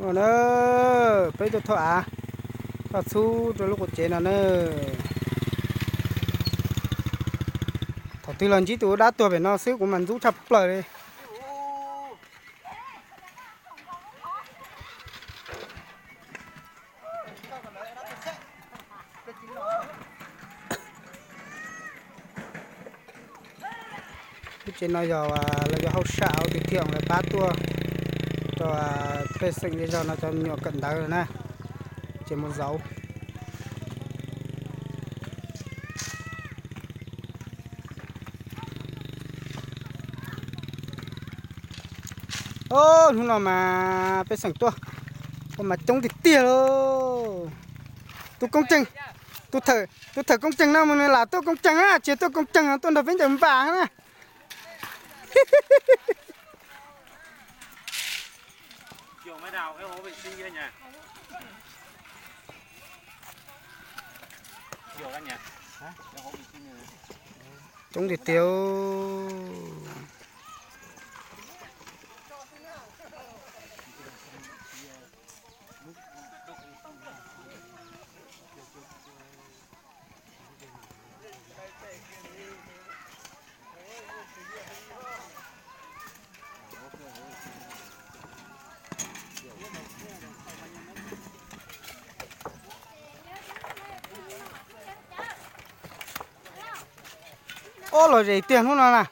No na, peb tuaj thauj av, thauj txhub rau lub qub tsev no na. Thaum twg los ntsib tus dab tuag pem no xwb kuv mas ntxub tshaj plaws li. Lub tsev no yog los yog hauj sam ua tus thiaj lawv pab tuaj rau pej xeem zej zog no cov me nyuam kawm ntawv na, ces mus zauv. Hnub no mas pej xeem tuaj ua mas coob tiag tiag lauj. Tus koob tseeg, tus thawm koob tseeg no mas nws lam tuaj koob tseeg na, tsis tuaj koob tseeg tuaj nrog peb ncaws npas na. Coob tiag tiag. Ob los zem tiag hnub no na.